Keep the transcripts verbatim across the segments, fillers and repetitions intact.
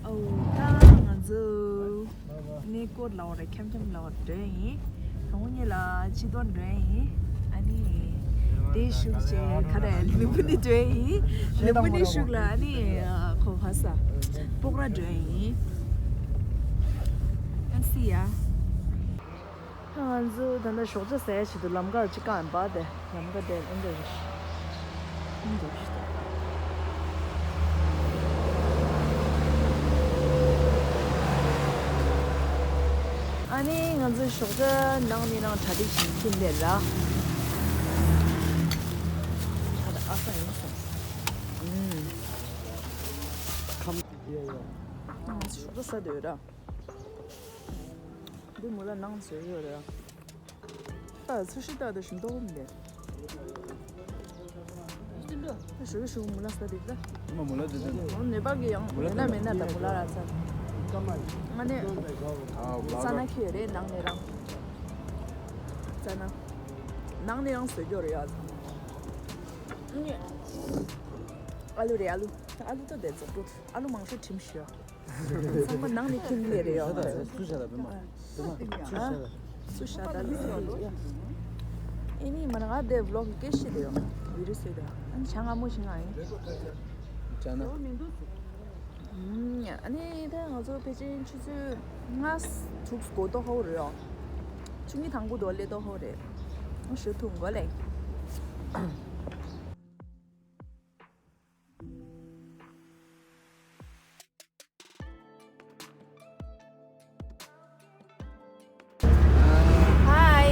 ཨོ། ད་ང་ཚོ་གནས་སྐོར་ལ་འོ་རེ་འཁྱམ་འཁྱམ་ལ་འོ་འགྲོ་ཡིན། དང་པོ་ཉིད་ལ་ཆི་དོན་འགྲོ་ཡིན། ཨ་ནི་དེའི་གཞུག་ཅེ་ག་རེ་ལུམ་བི་ནི་འགྲོ་ཡིན། ལུམ་བི་ནི་གཞུག་ལ་ཨ་ནི་ཁོ་ཧ་ས་སྤོག་ར་འགྲོ་ཡིན། ཨ་སི་ཡ། ང་ཚོ་ད་ལྟ་ཞོགས་ཇ་ཟ་ཡ་ཆེད་དུ་ལམ་ཁ་ཅིག་བཀག་ཡིན་པ། དེ་ལམ་ཁ་དེ་ཨེ་འདྲ་རེད། ཨེ་འདྲ་རེད། ཨ་ནི་ང་ཚོ་ཞོགས་ཇ་ནང་ནས་ནང་གྲ་སྒྲིག་བྱེད་ཀྱིན་སླེབས་ལ། ཨ་ད་ཨ་ས་ཡིན་སོང་། ཨུམ། ཁམ། ང་ཚོ་ཞོགས་ཇ་ཟ་འདོད་ར། འདི་མོ་ལ་ནང་བཟོས་ཡོད་རེད། ད་ཚོད་ཤི་ད་དུ་ཞིམ་ཏོག་མི་འདུག་ད་ཞུ་ཞུ་མུ་ལ་ས་དེ་ད། ཨ་མ་མུ་ལ་དེ་དེ། ཨོ་ནེ་པ་གི་ཡང་མུ་ལ་མེད་ན་མེད་ན་ད་མུ་ལ་ར་ཚ། ང་ནི་ཨ་ཙ་ན་ཁྱེར་རེད་ནང་ནས་རང་། ཙ་ན། ནང་ནས་རང་བཟོས་རྒྱུ་རེད་ཡ། ཨ་ལུ་རེད། ཨ་ལུ། ཨ་ལུ་ད་དེ་ཚོ་ཨ་ལུ་མང་ཤོས་ཁྲིམས་ཤོད། ཚང་མ་ནང་ནས་ཁྱིམ་ལས་རེད་ཡོད། སུ་བྱ་ལ་བེ་མ། སུ་བྱ་ལ་བེ་མ། ཨེ་ནི་མ་ང་དེ་vlog་སྐད་ཤེས་དེ་ཡོད། བི་རི་སུ་དེ་ཡོད། ཨ་ནི་ཆ་ང་མོ་ཞིག་ང་ཡིན། ཅ་ན། ཨ་ནི་ད་ང་ཚོ་ཕལ་ཆེར་ཆུ་ཚོད་ལྔ་དྲུག་འགོ་ཏོ་ཧོ་རེད་ཡོད། ཆུ་ངི་དང་པོ་དོ་ལེ་ཏོ་ཧོ་རེད། ཨ་ཞུ་ཐུང་གོ་ལེ། हाय।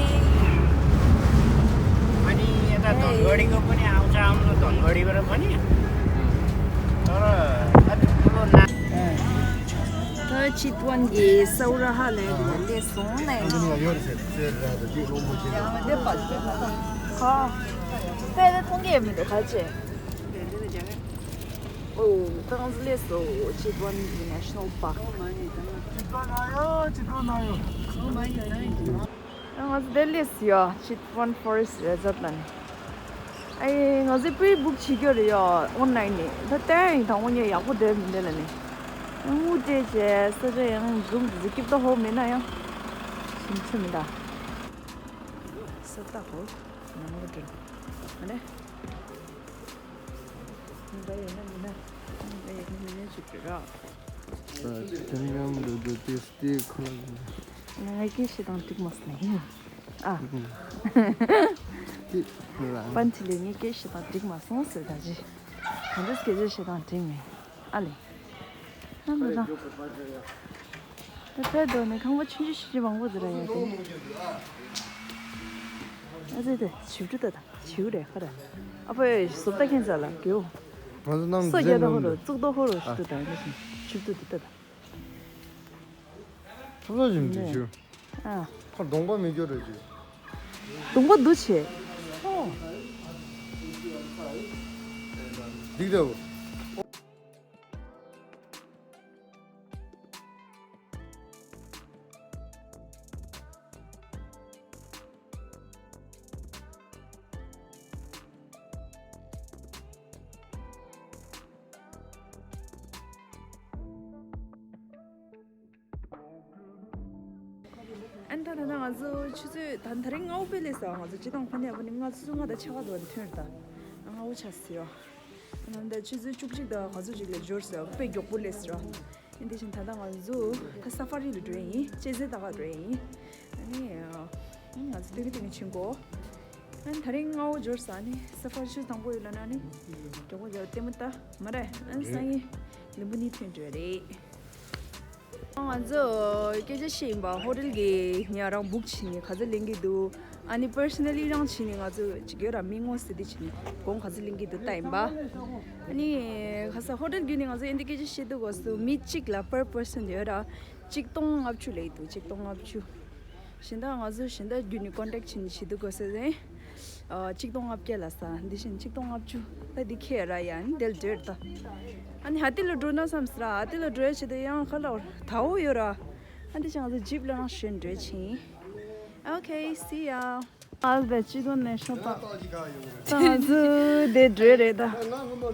अनि यता धनगढीको पनि आउँछ, आउनु धनगढीबाट पनि। तर अति ठुलो ना- ད་ཅི་ཏོན་གི་སའུ་ར་ཧ་ལེ་ལེ་སོང་ནས། ཁ་ཕེ་ཐོང་གི་མི་འདུག་ཁ་ཅེ། ཨོ། ཏང་ཟི་ལེ་སོ་ཅི་ཏོན་གི་National Park། ང་ཚོ་དེ་ལས་ཡོ་ཅི་ཏོན་Forest Resort་ལ་ནི། ཨེ་ང་ཚོ་pre-book་བྱེད་རྒྱུ་རེད་ཡོ་online་ནས། ད་ལྟ་ཡིན་དང་པོ་ཉིད་ཡག་པོ་འདྲ་མི་འདྲ་ལ་ནི། ཨུ་ཏེ་ཅེ་ས་ཆ་ཡང་འཛུམ་འཛི་སྐྱིབ་ཏོ་ཧོ་མེད་ན་ཡང་ཞིམ་ཆུ་མི་འདའ། ས་ཏ་ཧོ་ནང་ལ་འགྲོ་མ་རེད། འདྲ་ཡོད་ན་མིན་ན། འདྲ་ཡོད་ན་མིན་ན་ཅིག་རེད་ར། ཁྱེད་རང་འདོད་འདོད་ཏེ་སྟེ་ཁོ་ལ། ང་སྐད་བཤད་སྟངས་འགྲིག་མ་སོང་ཡིན། ཨ། ཏི་ཁོ་ལ། པན་ཆི་ལེ་ངའི་སྐད་བཤད་སྟངས་འགྲིག་མ་སོང་ཟེར་ད་ཅི། གང་འདྲ་སྐད་ཆ་བཤད་སྟངས་འགྲིག་མེད། ཨ་ལེ། ཨ་འདི་དང་། ད་ཕེ་དོ་ནི་ཁང་པ་ཆུང་ཆུང་ཆུང་ཆུང་མང་པོ་ཟེར་ཡ་དེ། ཨ་ཙི་དེ་བྱིའུ་ད་ད་བྱིའུ་རེད་ཁ་རེད། ཨ་ཕོ་ཡ་བཟོ་ལྟ་མཁན་ཟ་ལ་རྒྱུ། ང་ཚོ་ནང་སོ་རྒྱ་ད་ཧོ་རོ་བཙུགས་ཏོ་ཧོ་རོ་ཞིག་ཏུ་ད་ནི་བྱིའུ་ད་ད་ད། ཐབ་ལ་བཞིན་དུ་ཞུ། ཨ། ཁོ་གདོང་པ་མི་སྐྱོ་རེད་ཅེས། གདོང་པ་འདུ་བྱེད། ཨོ། འགྲིག་འདྲ་བོ། ཨན་ད་ད་ད་ང་ཚོ་ཆུ་ཚོད་ད་ད་རིང་སྔ་པོ་དཔེ་ལས་ས་ང་ཚོ་སྤྱི་བཏང་ཁོ་ནས་ཨ་ནི་ལྔ་ཆུ་ཚོད་ལྔ་དང་ཕྱེད་ཀ་དུ་ཐོན་ར་ད་སྔ་པོ་ཆ་སྲིད་ཡོ། ཨ་ནི་ད་ཆུ་ཚོད་བཅུ་གཅིག་དང་ག་ཚོད་ཅིག་ལས་འབྱོར་ས་དཔེ་མགྱོགས་པོ་སླེབས་སོང་། ཨ་ནི་དེ་བཞིན་ད་ལྟ་ང་ཚོ་ད་ས་ཕ་རི་ལ་འགྲོ་ཡིན། ཅེ་ཟེ་ད་ག་འགྲོ་ཡིན། ཨ་ནི་ང་ཚོ་སྟོད་ཀྱི་སྟེང་ནས་ཕྱིན་གོ། ཨ་ནི་ད་རིང་སྔ་པོ་འབྱོར་ས་ནི་ས་ཕ་རི་ཆུ་དང་པོ་ཡོད་ལ་ན་ནི་མགྱོགས་པོ་འབྱོར་ལྟད་མོ་ལྟ་མ་རེད། ཨ་ནི་སང་ཉིན་ལུམ་བི་ནི་ཐོན་འགྲོ་རེད། ང་ཚོ་སྐད་ཆ་བཤད་ཡིན་པ་ཧོ་ཊེལ་གི་ཉ་རང་བུག་བྱས་ནས་ག་ཚོད་ལེན་གི་འདུག་ཨ་ནི་པར་སོ་ནལ་ལི་རང་བྱས་ནས་ང་ཚོ་ཅིག་ཡོད་ར་མི་ངོ་ཟེར་དེ་བྱས་ནས་གོང་ག་ཚོད་ལེན་གི་འདུག་ལྟ་ཡིན་པ། ཨ་ནི་ཁ་ས་ཧོ་ཊེལ་བརྒྱུད་ནས་ང་ཚོ་ཨེ་འདི་སྐད་ཆ་བཤད་དུས་སྐབས་སུ་མི་གཅིག་ལ་per person་ཡོད་ར་གཅིག་སྟོང་ལྔ་བཅུ་ལེན་གི་འདུག་གཅིག་སྟོང་ལྔ་བཅུ། གཞན་དག་ང་ཚོ་གཞན་དག་བརྒྱུད་ནས་ཀོན་ཊེག་བྱས་ནས་བྱེད་དུས་སྐབས་སུ་ཨ་གཅིག་སྟོང་ལྔ་བརྒྱ་ལ་ས་འདི་བཞིན་གཅིག་སྟོང་ལྔ་བཅུ་ད་འདི་ཁེ་ར་ཡ་ཨ་ནི་དེ་ལ་འགྲོ་ད། ཨ་ནི་ཧ་ཏི་ལ་འགྲོ་ན་བསམ་སྲ་ཧ་ཏི་ལ་འགྲོ་ཡ་བྱེད་དུས་ཡང་ཁ་ལ་ད་འོ་ཡོད་ར། ཨ་འདི་བཞིན་ང་ཚོ་ཇིབ་ལ་རང་ཞོན་འགྲོ་ཕྱིན། Okay, see ya. ཨ་བེ་ཅི་དོན་ནས་ཤོག་པ། ད་ང་ཚོ་དེ་འགྲོས་རེད་ད།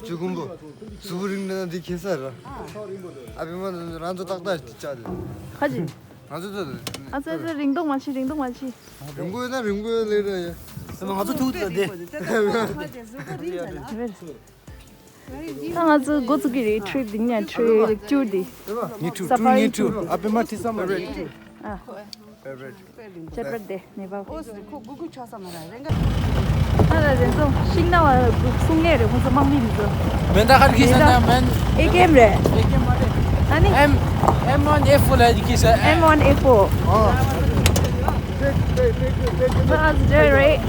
ཅུ་ཀུམ་པོ། གཟུགས་པོ་རིང་ན་འདི་ཁེ་ས་ར། ཨ་བེ་མ་རང་ཚོ་ཏག་ཏག་ཅིག་བཅག་དེ། ཁ་ཅིག་ང་ཚོ་ད། ཨ་ཚོ་ཚོ་རིང་ཐུང་མ་བྱེད། རིང་ཐུང་མ་བྱེད། རིང་པོ་ཡོད་ན་རིང་པོ་ཡོད་ལེ་ར་ཡ། ང་ཚོ་ཐུག་ད་དེ། ད་ང་ཚོ་འགོ་ཚུགས་ཀྱི་རེད། ཁྲིབ་འདི་ཉིན་ཁྲིབ་ལེགས་ཅུར་འདི། ངའི་ཁྲིབ་ཀྲུ་ངའི་ཁྲིབ་ཨ་པེ་མ་ཁྲིད་ས་མ་རེད། ཨ། ཁྱད་པར་དེ་ནི་བ། ཨོ་སི་ཁོ་གུ་གུ་ཆོག་ས་མ་ར་རེ་འགའ། ཨ་ལ་རེ་ཚོ་ཤིང་ནང་བ་གསུང་ངེས་རེད། ཁོང་ཚོ་དམག་མི་མི་ཚོ། མེ་མདའ་ཁར་གྱིས་ས་ན་མེན། ཨེ་ཀེ་ཨེམ་རེད། ཨེ་ཀེ་ཨེམ་མ་རེད། ཨ་ནི། ཨེམ་ཨེམ་ཝན་ཨེ་ཕོར་ལ་གྱིས་ས། ཨེམ་ཝན་ཨེ་ཕོར། ཨ། ད་ཨ་ཟེར་རེད།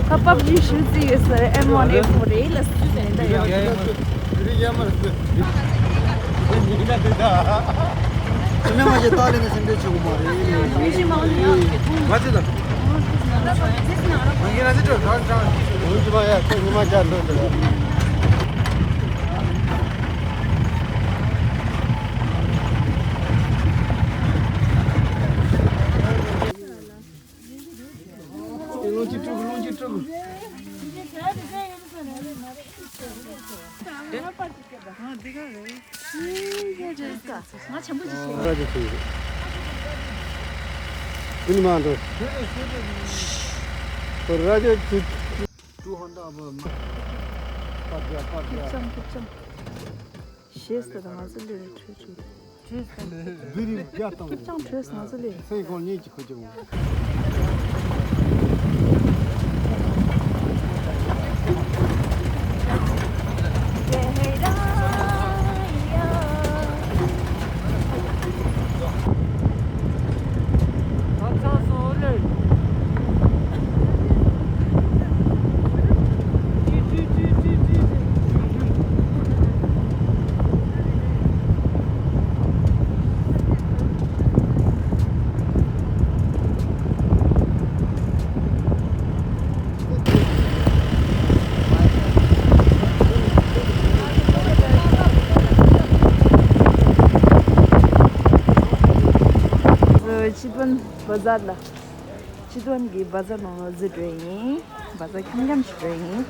ཁ་པབ་ཇི་ཤུ་ཙི་ཡོད་ས་ཨེམ་ཝན་ཨེ་ཕོར་རེད་ལ་སུ་ཟེར་ད་ཡོད། ཡ་ཡ་མ་རེད། ཁྱེད་རང་མ་ཞིག་ལྟ་ལེ་ནས་སེམས་ཁྲལ་བྱེད་དགོས་མ་རེད། མ་བྱེད་དང་། ང་གིས་ང་ཚོ་ཁྲོད་གང་གང་ཞིག་འོན་ཀྱི་མ་ཡ་ཁོ་ཉི་མ་བརྒྱ་འགྲོ་འདུག་རླུང་གིས་དཀྲུག་རླུང་གིས་དཀྲུག་ང་ཆེན་པོ་ཞིག་བྱས། ར་ཇེ་ཐུ། ཀུན་མ་འགྲོ། ར་ཇེ་ཐུ། ཀྲུ་ཧོན་ཏ་བོ་མ། པ་ཇ་པ་ཇ། ཀུབ་ཅམ་ཀུབ་ཅམ། ཞེས་ཟེར་ང་ཚོ་ལུས་རེ་ཁྲོད་ཅུ། བུ་རིགས་བརྒྱ་དང་། ཀུབ་ཅམ་བྲོས་ང་ཚོ་ལུས། སེང་གོང་གཉིས་ཀྱི་ཁོ་ཅུང་། ཆི་ཐོན་བ་ཛར་ལ། ཆི་ཐོན་གྱི་བ་ཛར་ནང་ལ་འཛུལ་འགྲོ་ཡིན། བ་ཛར་འཁྱམ་འཁྱམ་ཞིག་འགྲོ་ཡིན།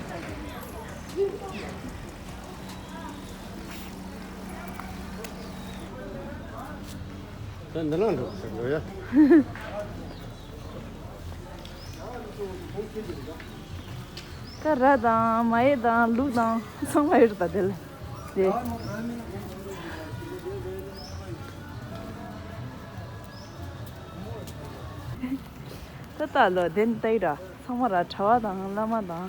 ད་འདི་ལ་འགྲོ་ཟེར་དགོས་ཡ། ད་ར་དང་མ་ཡེ་དང་ལུག་དང་ཚང་མ་ཡོད་རེད་ད་དེ་ལ། དེ། ད་ལྟ་ལོ་དེ་ནི་ལྟ་ཡི་ར་ཚང་མ་ར་གྲྭ་བ་དང་བླ་མ་དང་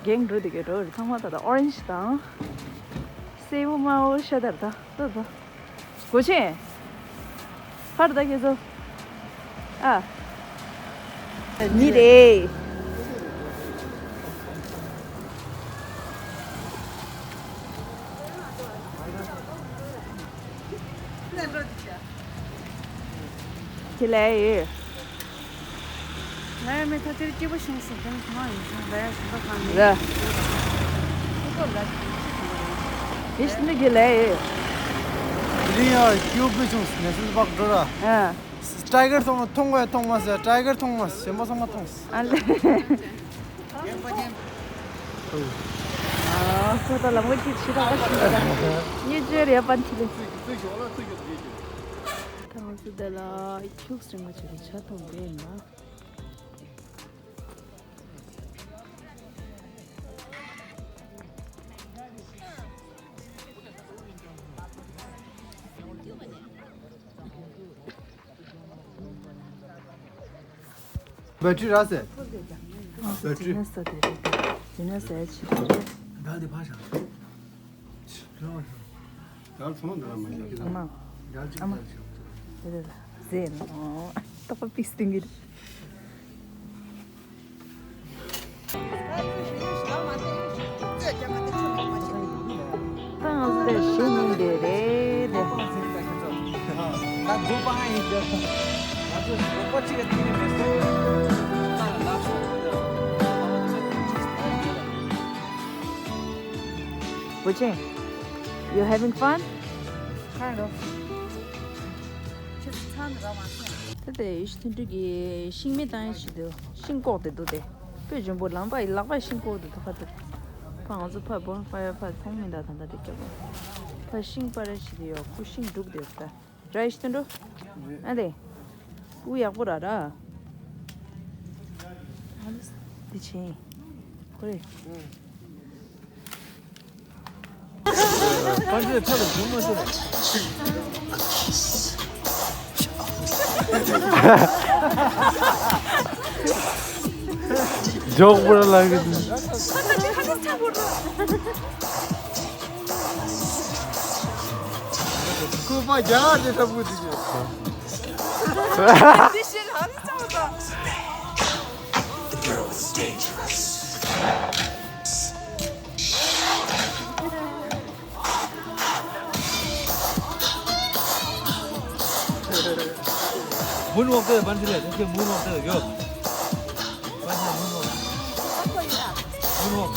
རྒན་འགྲོ་དེ་གའི་འགྲོ་རེད། ཚང་མ་ད་ལྟ་ཨོ་རེན་ཇི་དང་སེར་མོ་དམར་པོ་ཤ་དར་ད་ད་ད། སྒོ་ཆེན། ཕར་ད་ཁྱེད་ཚོ། ཨ། ཉི་རེད། ཁྱེད་ལ་ཡོད། ང་ཡང་མི་ཐ་དེར་སྐྱིད་པོ་བྱུང་སོང་། དེ་ནི་ཐ་མག་ཡིན་བྱུང་། ལ་ཡ་ཞིང་པ་གང་ཡིན། ལ། ཁོ་ལ་ཁྱི་ཁྱི་དང་རེད། དེ་ཤི་ནི་གི་ལ་ཡོད། དེ་རིང་ཡང་སྐྱིད་པོ་བྱུང་སོང་། ངས་སེམས་པག་འགྲོ་ར། ཨ། ཊའི་གར་མཐོང་མཐོང་བས་མཐོང་མ་ཟེར། ཊའི་གར་མཐོང་མ་ཟེར། གཞན་པ་ཚང་མ་མཐོང་སོང་། ཨ་ལེ། ཨ་ཁོ་ད་ལམ་ཁ་ཅིག་ཕྱི་ར་ཁ་ཤིན་ཏུ་ར། ངས་བརྗོད་རེ་པན་ཐི་ལེ། ད་ང་ཚོ་འདི་ལ་ཁྱུག་སྲིང་མ་བྱས་པའི་ཆ་མཐོང་བསྡད་ཡིན་ན། བེ་ཊི་རི་རག་སེ། བེ་ཊི་རི། ཇི་ནས་ས་དེ་རེད། ཇི་ནས་ས་ཡ་ཆི་དེ་རེད། ད་དེ་ཕར་བཞག་ད་ཚོང་འདི་ལ་མ་བཞག་ཨ་མ། ཨ་མ། དེ་དེ་ཟེར་ནོ། ཏོག་པ་པིས་ཏིང་གི། ད་ང་ཚོ་དེར་ཞིག་ཉིན་དེ་རེད་དེ། བུ་ཆེན། You having fun? Kind of. Just turn around and ད་དེ་ཡེ་ཤེས་མཐུན་སྒྲིལ་གྱིས་ཤིང་མེ་བཏང་ཡ་ཞིག་འདུག་ཤིང་བཀོག་དེ་འདུག་དེ། དཔེ་འཇོན་པོ། ལག་པ་ཡི་ལག་པ་ཤིང་བཀོག་དེ་འདུག་ཕ་ཐུག་ཕ་ང་ཚོ་ཕ་བོ་ཕ་ཡ་ཕ་མཐོང་མི་འདུག་ད་ལྟ་དེ་སྐྱོ་པོ། ཕ་ཤིང་སྤར་ཡ་ཞིག་དེ་ཡོད། ཁུ་ཤིང་སྒྲུག་དེ་ཡོད་ད། ར་ཡེ་ཤེས་མཐུན་སྒྲིལ། ཨ་དེ། སྤུ་ཡག་པོ་ར་ར། ཨ་ལེ། འདི་ཆེ། ཁོ་རེ། པར་ཆས་ཕ་ལ་བྱུང་མ་ཤེས། མགྱོགས་པོ་ལ་ལག་གི། ཁོ་པ་རྒྱ་གར་དེ་ཁྲ་བུ་དེ་གི། འདི་ཤེས་ཧ་ལས་ཙམ་དང་། Moonwalk དེ་བན་ཆི་ལས་དེ་moonwalk དེ་ཡོད། བན་ཆི་moonwalk moonwalk